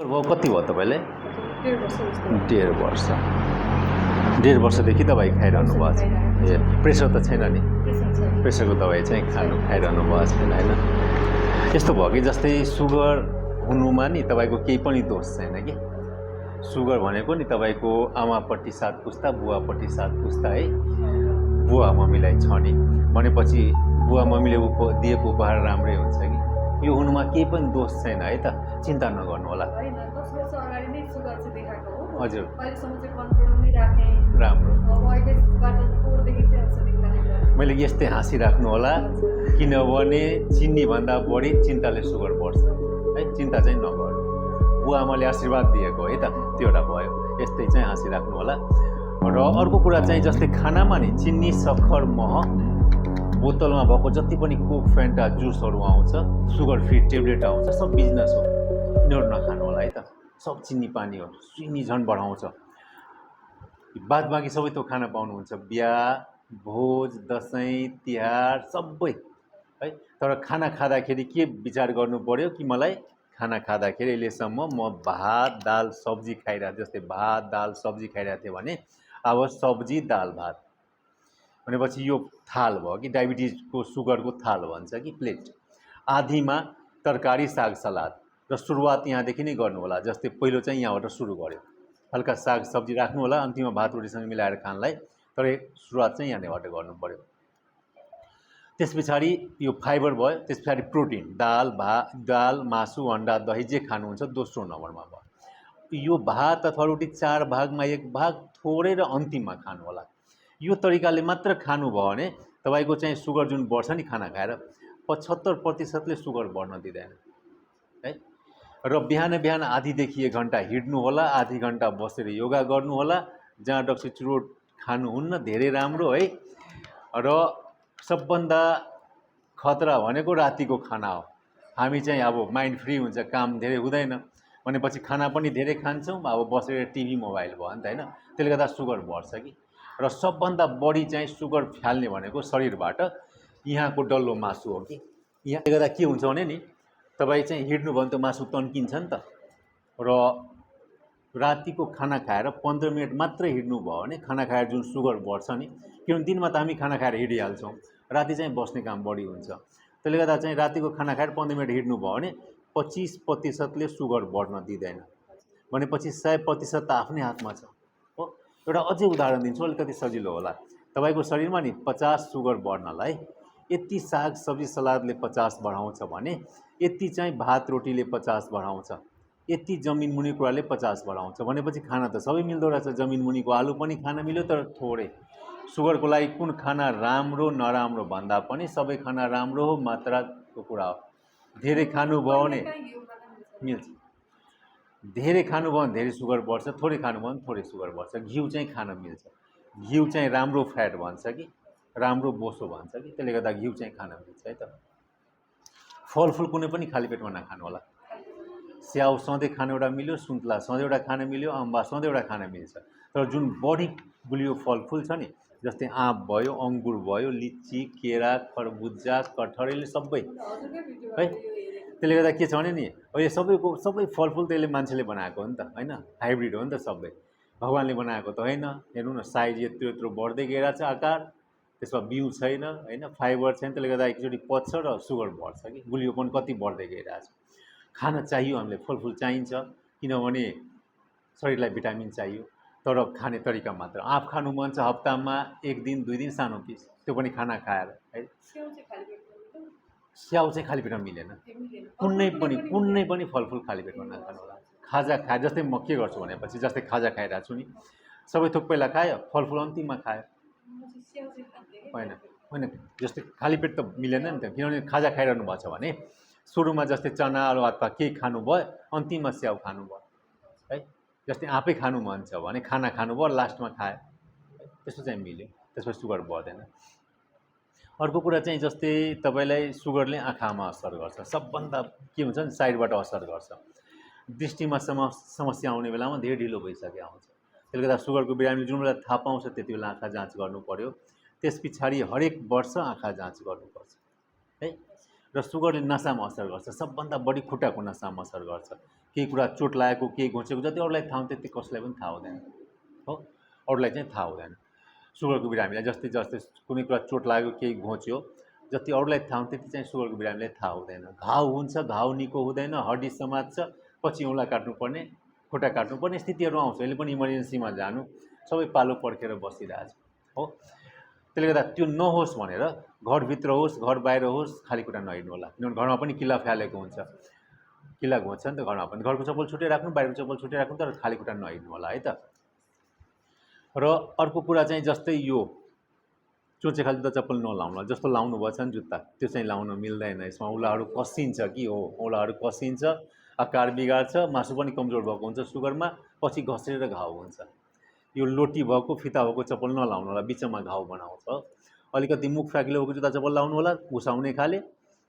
भयो कति भयो तपाईँलाई? 1.5 वर्ष जस्तो। 1.5 वर्ष। 1.5 वर्षदेखि दबाई खाइरहनु भएको छ? ए प्रेसर त छैन नि? प्रेसरको दबाई चाहिँ खाइरहनु भएको छैन होइन? यस्तो भयो कि जस्तै सुगर हुनुमा नि तपाईँको केही पनि दोष छैन कि। सुगर भनेको नि तपाईँको आमापट्टि 7 पुस्ता, बुवापट्टि 7 पुस्ता है, बुवा मम्मीलाई छ नि भनेपछि बुवा मम्मीले दिएको उपहार राम्रै हुन्छ कि। यो हुनुमा केही पनि दोष छैन है त, चिन्ता नगर्नु होला। होइन 10 वर्ष अगाडि नै सुगर चाहिँ देखाएको हो। हजुर अहिलेसम्म चाहिँ कन्ट्रोलमै राखेँ। राम्रो। अब अहिलेबाट पोहोरदेखि चाहिँ औषधि खाने। मैले यस्तै हाँसिराख्नु होला किनभने चिनीभन्दा बढी चिन्ताले सुगर बढ्छ है, चिन्ता चाहिँ नगर्नु। बुवा आमाले आशीर्वाद दिएको है त, त्यो एउटा भयो। यस्तै चाहिँ हाँसिराख्नु होला। र अर्को कुरा चाहिँ जस्तै खानामा नि चिनी, सक्खर, मह, बोतलमा भएको जति पनि कोक, फ्यान्टा, जुसहरू आउँछ, सुगर फ्री टेब्लेट आउँछ, सब बिजनेस हो, यिनीहरू नखानु होला है त। सब चिनी पानी हो, चिनी झन् बढाउँछ। बाद बाँकी सबै थोक खाना पाउनुहुन्छ, बिहा भोज, दसैँ तिहार सबै है। तर खाना खाँदाखेरि के विचार गर्नु पर्यो कि मलाई खाना खाँदाखेरि अहिलेसम्म म भात दाल सब्जी खाइरहेको, जस्तै भात दाल सब्जी खाइरहेको थिएँ भने अब सब्जी दाल भात भनेपछि यो थाल भयो कि डायबिटिजको सुगरको थाल भन्छ कि प्लेट। आधीमा तरकारी साग सलाद र सुरुवात यहाँदेखि नै गर्नु होला। जस्तै पहिलो चाहिँ यहाँबाट सुरु गर्यो, हल्का साग सब्जी राख्नु होला, अन्तिममा भात रोटीसँग मिलाएर खानलाई, तर सुरुवात चाहिँ यहाँबाट गर्नु पर्यो। त्यस पछाडि यो फाइबर भयो, त्यस पछाडि प्रोटिन, दाल मासु अन्डा दही जे खानुहुन्छ दोस्रो नम्बरमा भयो। यो भात अथवा रोटी 4 भागमा 1 भाग थोरै र अन्तिममा खानु होला। यो तरिकाले मात्र खानुभयो भने तपाईँको चाहिँ सुगर जुन बढ्छ नि खाना खाएर 75% सुगर बढ्न दिँदैन है। र बिहान बिहान आधीदेखि 1 घन्टा हिँड्नु होला, आधी घन्टा बसेर योगा गर्नु होला। जहाँ डक्सी चुरोट खानुहुन्न धेरै राम्रो है। र सबभन्दा खतरा भनेको रातिको खाना हो। हामी चाहिँ अब माइन्ड फ्री हुन्छ, काम धेरै हुँदैन भनेपछि खाना पनि धेरै खान्छौँ, अब बसेर टिभी मोबाइल भयो नि त होइन, त्यसले गर्दा सुगर बढ्छ कि। र सबभन्दा बढी चाहिँ सुगर फाल्ने भनेको शरीरबाट यहाँको डल्लो मासु हो कि। यसले गर्दा के हुन्छ भने नि तपाईँ चाहिँ हिँड्नु भयो भने त मासु तन्किन्छ नि त। र रातिको खाना खाएर 15 मिनट मात्रै हिँड्नु भयो भने खाना खाएर जुन सुगर बढ्छ नि, किनभने दिनमा त हामी खाना खाएर हिँडिहाल्छौँ, राति चाहिँ बस्ने काम बढी हुन्छ। त्यसले गर्दा चाहिँ रातिको खाना खाएर 15 मिनट हिँड्नु भयो भने 25% सुगर बढ्न दिँदैन भनेपछि 100% त आफ्नै हातमा छ हो। एउटा अझै उदाहरण दिन्छु, अलिकति सजिलो होला। तपाईँको शरीरमा नि 50 सुगर बढ्नलाई यति साग सब्जी सलादले 50 बढाउँछ भने यति चाहिँ भात रोटीले 50 बढाउँछ, यति जमिन मुनि कुराले 50 बढाउँछ भनेपछि खाना त सबै मिल्दो रहेछ। जमिन मुनिको आलु पनि खान मिल्यो तर थोरै। सुगरको लागि कुन खाना राम्रो नराम्रो भन्दा पनि सबै खाना राम्रो हो, मात्राको कुरा हो। धेरै खानुभयो भने मिल्छ, धेरै खानुभयो भने धेरै सुगर बढ्छ, थोरै खानुभयो भने थोरै सुगर बढ्छ। घिउ चाहिँ खान मिल्छ, घिउ चाहिँ राम्रो फ्याट भन्छ कि, राम्रो बोसो भन्छ कि, त्यसले गर्दा घिउ चाहिँ खान मिल्छ है त। फलफुल कुनै पनि खाली पेटमा नखानु होला। स्याउ सधैँ खान एउटा मिल्यो, सुन्तला सधैँ एउटा खान मिल्यो, अम्बा सधैँ एउटा खान मिल्छ। तर जुन बढी गुलियो फलफुल छ नि, जस्तै आँप भयो, अङ्गुर भयो, लिची, केरा, खरबुजा, कटहर, सबै है। त्यसले गर्दा के छ भने नि अहिले सबै फलफुल त यसले मान्छेले बनाएको हो नि त होइन, हाइब्रिड हो नि त सबै, भगवान्ले बनाएको त होइन। हेर्नु न साइज यत्रो यत्रो बढ्दै गइरहेको छ आकार, त्यसमा बिउ छैन होइन, फाइबर छैन, त्यसले गर्दा एकचोटि पच्छ र सुगर बढ्छ कि, गुलियो पनि कति बढ्दै गइरहेको छ। खान चाहियो, हामीले फलफुल चाहिन्छ किनभने शरीरलाई भिटामिन चाहियो, तर खाने तरिका मात्र। आँप खानु मन छ हप्तामा 1 दिन 2 दिन सानो पिस, त्यो पनि खाना खाएर है। स्याउ चाहिँ खाली पेटमा मिलेन, कुनै पनि फलफुल खाली पेटमा नखानु होला। खाजा खाए जस्तै म के गर्छु भनेपछि जस्तै खाजा खाइरहेको छु नि, सबै थोक पहिला खायो, फलफुल अन्तिममा खायो होइन होइन, जस्तै खाली पेट त मिलेन नि त, किनभने खाजा खाइरहनु भएको छ भने सुरुमा जस्तै चना आलु अथवा केही खानुभयो, अन्तिममा स्याउ खानुभयो है। जस्तै आँपै खानु मन छ भने खाना खानुभयो, लास्टमा खायो, त्यस्तो चाहिँ मिल्यो, त्यसमा सुगर बढ्दैन। अर्को कुरा चाहिँ जस्तै तपाईँलाई सुगरले आँखामा असर गर्छ, सबभन्दा के हुन्छ नि साइडबाट असर गर्छ। दृष्टिमा समस्या आउने बेलामा धेरै ढिलो भइसकेको आउँछ। त्यसले गर्दा सुगरको बिरामी जुन बेला थाहा पाउँछ त्यति बेला आँखा जाँच गर्नु पर्यो। त्यस पछाडि हरेक वर्ष आँखा जाँच गर्नुपर्छ है। र सुगरले नसामा असर गर्छ, सबभन्दा बढी खुट्टाको नसामा असर गर्छ। केही कुरा चोट लागेको केही घोचेको जति अरूलाई थाहा हुन्छ त्यति कसैलाई पनि थाहा हुँदैन हो, अरूलाई चाहिँ थाहा हुँदैन। सुगरको बिरामीलाई जस्तै जस्तै कुनै कुरा चोट लाग्यो केही घोच्यो जति अरूलाई थाहा हुन्छ त्यति चाहिँ सुगरको बिरामीलाई थाहा हुँदैन। घाउ हुन्छ, घाउ निको हुँदैन, हड्डी समात्छ, पछि औँला काट्नुपर्ने, खुट्टा काट्नुपर्ने स्थितिहरू आउँछ। अहिले पनि इमर्जेन्सीमा जानु सबै पालो पर्खेर बसिरहेछ हो। त्यसले गर्दा त्यो नहोस् भनेर घरभित्र होस् घर बाहिर होस् खाली खुट्टा नहिँड्नु होला, किनभने घरमा पनि किल्ला फ्यालेको हुन्छ, किल्ला घोच्छ नि त घरमा पनि। घरको चप्पल छुट्टै राख्नु, बाहिरको चप्पल छुट्टै राख्नु, तर खाली खुट्टा नहिँड्नु होला है त। र अर्को कुरा चाहिँ जस्तै यो चोचे खाली जुत्ता चप्पल नलाउनु, जस्तो लाउनु भएछ नि जुत्ता त्यो चाहिँ लाउन मिल्दैन। यसमा औँलाहरू कसिन्छ कि हो, औँलाहरू कसिन्छ, आकार बिगार्छ, मासु पनि कमजोर भएको हुन्छ सुगरमा, पछि घस्रेर घाउ हुन्छ। यो लोटी भएको फिता भएको चप्पल नलाउनु होला, बिचमा घाउ बनाउँछ। अलिकति मुख फ्याकिलो भएको जुत्ता चप्पल लाउनु होला, उसाउने खाले,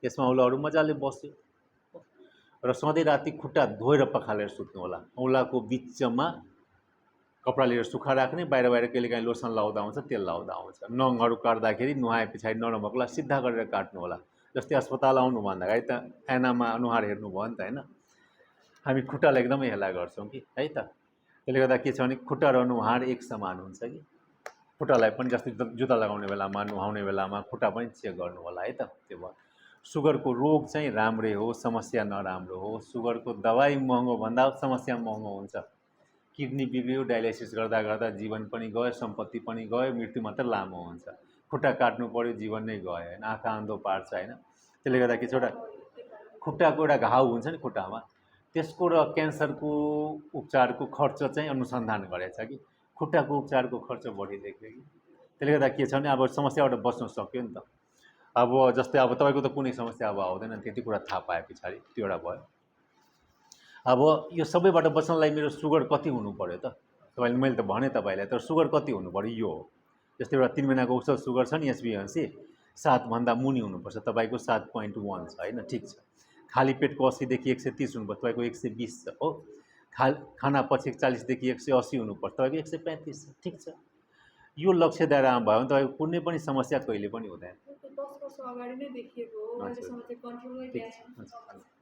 यसमा औँलाहरू मजाले बस्यो। र सधैँ राति खुट्टा धोएर पखालेर सुत्नु होला। औँलाको बिचमा कपडा लिएर सुक्खा राख्ने, बाहिर बाहिर कहिलेकाहीँ लोसन लाउँदा आउँछ, तेल लाउँदा आउँछ। नङहरू काट्दाखेरि नुहाए पछाडि नरम भएकोलाई सिधा गरेर काट्नु होला। जस्तै अस्पताल आउनु भन्दाखेरि त ऐनामा अनुहार हेर्नु भयो नि त होइन, हामी खुट्टालाई एकदमै हेला गर्छौँ कि है त। त्यसले गर्दा के छ भने खुट्टा र अनुहार एक समान हुन्छ कि। खुट्टालाई पनि जस्तै जुत्ता लगाउने बेलामा नुहाउने बेलामा खुट्टा पनि चेक गर्नु होला है त। त्यो भयो। सुगरको रोग चाहिँ राम्रै हो, समस्या नराम्रो हो। सुगरको दबाई महँगो भन्दा समस्या महँगो हुन्छ। किडनी बिग्रियो, डायलाइसिस गर्दा गर्दा जीवन पनि गयो, सम्पत्ति पनि गयो, मृत्यु मात्र लामो हुन्छ। खुट्टा काट्नु पऱ्यो, जीवन नै गयो होइन, आँखा आँधो पार्छ होइन। त्यसले गर्दा के छ एउटा खुट्टाको एउटा घाउ हुन्छ नि खुट्टामा, त्यसको र क्यान्सरको उपचारको खर्च चाहिँ अनुसन्धान गरेछ कि खुट्टाको उपचारको खर्च बढी देख्यो कि। त्यसले गर्दा के छ भने अब समस्याबाट बच्न सक्यो नि त। अब जस्तै अब तपाईँको त कुनै समस्या अब आउँदैन, त्यति कुरा थाहा पाए पछाडि त्यो एउटा भयो। अब यो सबैबाट बच्नलाई मेरो सुगर कति हुनु पऱ्यो त, तपाईँले मैले त भने तपाईँलाई, तर सुगर कति हुनु पऱ्यो यो हो। जस्तै एउटा 3 महिनाको औषध सुगर छ नि एसबिएनसी, 7 भन्दा मुनि हुनुपर्छ, तपाईँको 7.1 छ होइन, ठिक छ। खाली पेटको 80 देखि 130 हुनुपर्छ, तपाईँको 120 छ हो। खाना पछि 40 देखि 180 हुनुपर्छ, तपाईँको 135 छ, ठिक छ। यो लक्ष्य दायरामा भयो भने तपाईँको कुनै पनि समस्या कहिले पनि हुँदैन। 10 वर्ष अगाडि नै देखिएको हो, अहिलेसम्म चाहिँ कन्ट्रोलमै ल्याएको छ।